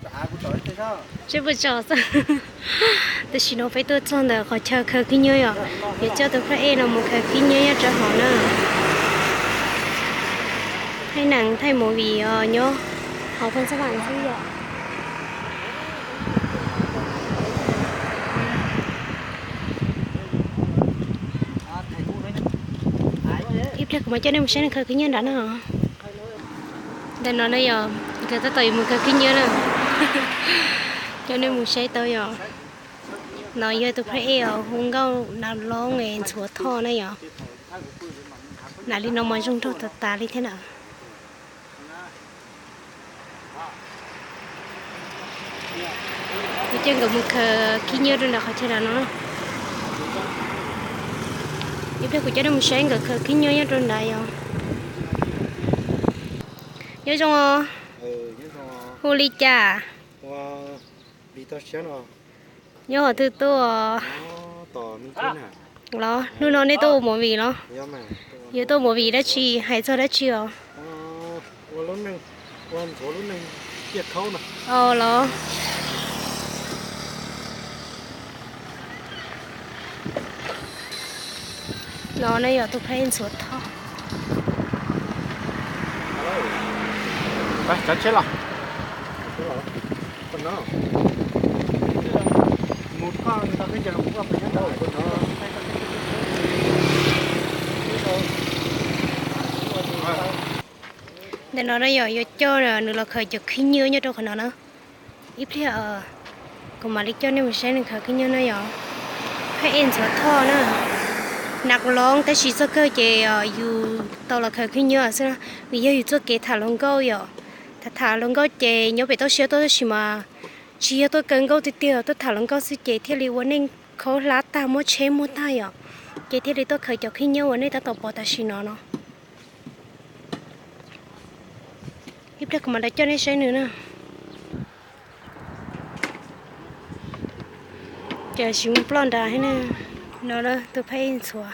Seb puas tso xwb. Tam sim no peb tuaj txog ntawm qhov chaw khaws khib nyiab yom, yuav coj tus phab ej no mus khaws khib nyiab nyob rau hauv na. Thaij nees thaij movie os nyob hauv Phoos Xab Vam xwb yom. Ib pliag kuv mam coj nej mus saib neeg khaws khib nyiab nrad na. Ntawm no na yog nkawd tab tom yuav mus khaws khib nyiab na. Coj nej mus saib tau yom. No yog tus phab ej os, hu nkauj Nav Loob es Ntxhuav Thoj na yom. Nam li no mas zoo nraug tas tas li thiab na. Kuv coj nkawd mus khaws khib nyiab rau nram qhov chaw nrad no. Ib pliag kuv coj nej mus saib nkawd khaws khib nyiab nyob rau nrad yom. Nyob zoo os. Hu li cas? Nyob qhov twg tuaj? Los hnub no nej tuaj ua movie los? Yuav tuaj ua movie dab tsi, hais txog dab tsi os? Los no ne yog tus phab ej Ntxhuav Thoj. Ntawm no na yog yuav coj nws los khaws cov khib nyiab nyob rau qhov no na. Ib pliag kuv mam li coj nej mus saib nws khaws khib nyiab na yom. Phab ej Ntxhuav Thoj na, Nav Loob, tab sis txog kawg ces yus tau los khaws khib nyiab xwb na, vim yog yus txoj kev tham hluas nkauj yom. Tham tham hluas nkauj ces nyob pem toj siab tuaj tab sis mas tsis yog tuaj kawg nkauj tiag tiag, tuaj tham hluas nkauj xwb ces thiaj li ua neej khaub hlab tag, muab tsheb muag tag yom, ces thiaj li tuaj khaws cov khib nyiab uas nej tab tom pom tam sim no no. Ib pliag kuv mam li coj nej saib nws na. Ces tsis muaj ploj nrad thiab na. No tus phab ej Ntxhuav,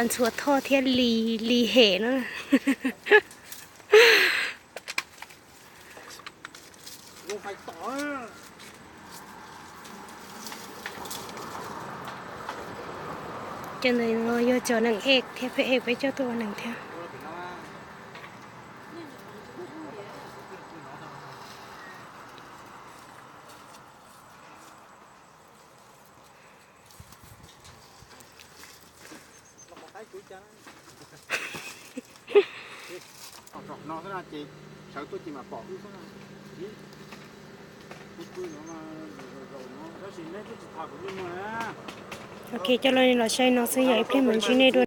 Ntxhuav Thoj thiab Lis, Lis Hem na. Cov ntawm no yog cov neeg ej thiab phab ej peb coj tuaj ua neeg thiab. Ok, coj los saib no xwb yog ib pliag mam ntsib nej dua.